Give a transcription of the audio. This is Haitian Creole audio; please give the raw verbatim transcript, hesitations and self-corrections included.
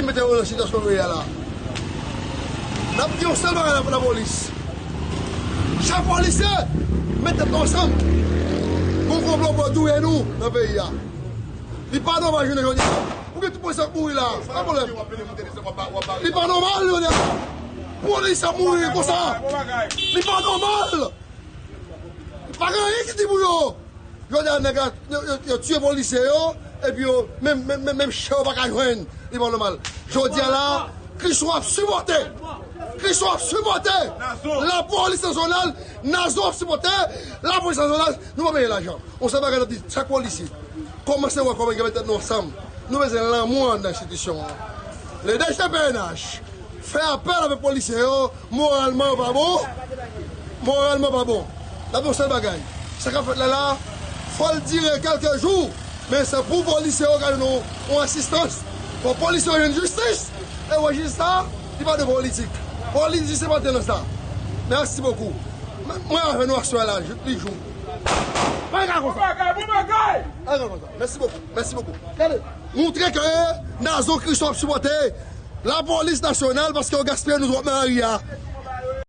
Mete yo nan sitiyasyon nou ye a la. N ap di yon sèl bagay nan lapolis. Chak polisye, met tèt nou ansanm. Gon konplo pou yo touye nou nan peyi a. Li pa nòmal jounen jodi a. Pou gen tout polisye ap mouri la. Pa pwoblèm. Li pa nòmal jodi a. Polisye ap mouri konsa. Li pa nòmal. Pa gen anyen ki di pou yo. Jodi a nèg la, yo, yo, yo tiye polisye yo, epi yo, menm, menm, menm, menm chè yo pa ka jwenn. Li pa nòmal. Jodi a la, Christoo ap sipòte. Christoo ap sipòte. Lapolis nasyonal, Nazon ap sipòte. Lapolis nasyonal, nou pa peye lajan. On sèl bagay n ap di, chak polisye, kòmanse wè kòman gen tèt nou ansanm. Nou bezwen lanmou anndan enstitisyon an. Le D G P N H, fè apèl avèk polisye yo, moralman yo pa bon. Moralman pa bon. N ap di yon sèl bagay. Sa k ap fèt la la, fò l dire kèlke jou. Men se pou polisye yo ka jwenn yon, yon asistans. Fò polisye yo jwenn jistis. E wè jistis sa, li pa de politik. Politik se pa te nan sa. Mèsi bokou. Mwen avè nou aswè la, jouk li jou. Pa ka konsa. Pa ka konsa. Mèsi bokou. Mèsi bokou. Gade, montre ke Nazon Christoo ap sipòte lapolis nasyonal paske yo gaspiye nou twòp nan lari a.